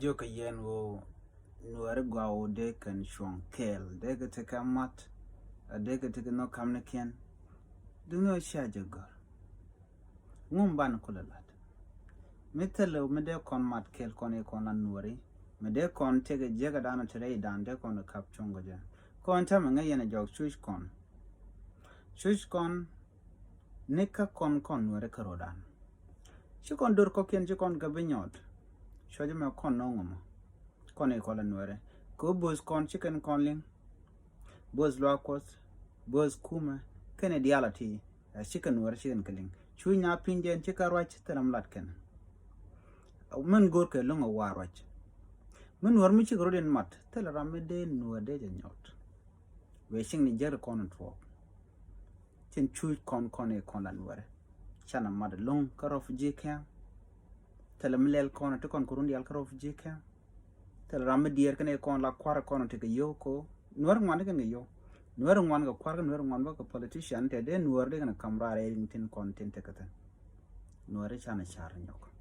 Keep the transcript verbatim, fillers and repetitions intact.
Jiökɛ yɛn ɣöö Nuääri gɔaa ɣöö dee kɛn cuɔ̱ŋ kɛɛl, dee kɛ tekɛ mat, a dee kɛ tekɛ nhɔk kamnikiɛn. Duŋni ɣöö cia jɛ gɔ̱r. Ŋum ban kulɛ lat. Mi thilɛ mi dee kɔn mat kɛɛl kɔn i̱ kɔn la Nuääri. Mi dee kɔn tekɛ jiäkädan ɔ te rɛydan dee kɔn kap cuɔ̱ŋ kɛ jɛ. Kɔn täämɛ ŋäc yɛn a jɔk cuc kɔn. Cuc kɔn ni kä kɔn kɔn Nuääri kärɔ̱dan. Ci kɔn dör kɔkiɛn ci kɔn kɛ bi nyɔɔt. Cuɔ̱c mɛ kɔn nɔŋ mɔ. Kɔn i̱ kɔn la Nuääri. Kɛ bo̱o̱th kɔn ci kɛn kɔn liŋ. Bo̱o̱th luaak Kuɔth, bo̱o̱th kumɛ, kɛnɛ diaal a ti, ɛ, ci kɛn Nuääri ci kɛn kɛ liŋ. Cuc na piny jɛn ci kɛ ruac thilɛ mi lat kɛn. Min go̱o̱r kɛ lo̱ŋ a wa ruac. Min Nuäär mi cikɛ rɔ̱diɛn mat thilɛ ram mi dee Nuäär dee jɛ nyɔɔt. Wëë cieŋni jiäk ti kɔn in tuɔɔk. Cin cuc kɔn kɔn i̱ kɔn la Nuääri. Canɛ mat lo̱ŋ kä refugee camp. Thilɛ mi lɛl kɔn ti kɔn kɛ run diaal kä refugee camp. Thilɛ ram mi diɛɛr kɛn i̱ kɔn la kua̱r kɔn ti kɛ yio̱w ko. Nuääri ŋuan kɛn kɛ yio̱w. Nuääri ŋuan kɛ kua̱r kɛ Nuääri ŋuan bä kɛ politician tɛ dee Nuääri dee kɛn kam raar ɛ riŋ tin kɔn tin tekɛ thin. Nuääri canɛ car nyɔk.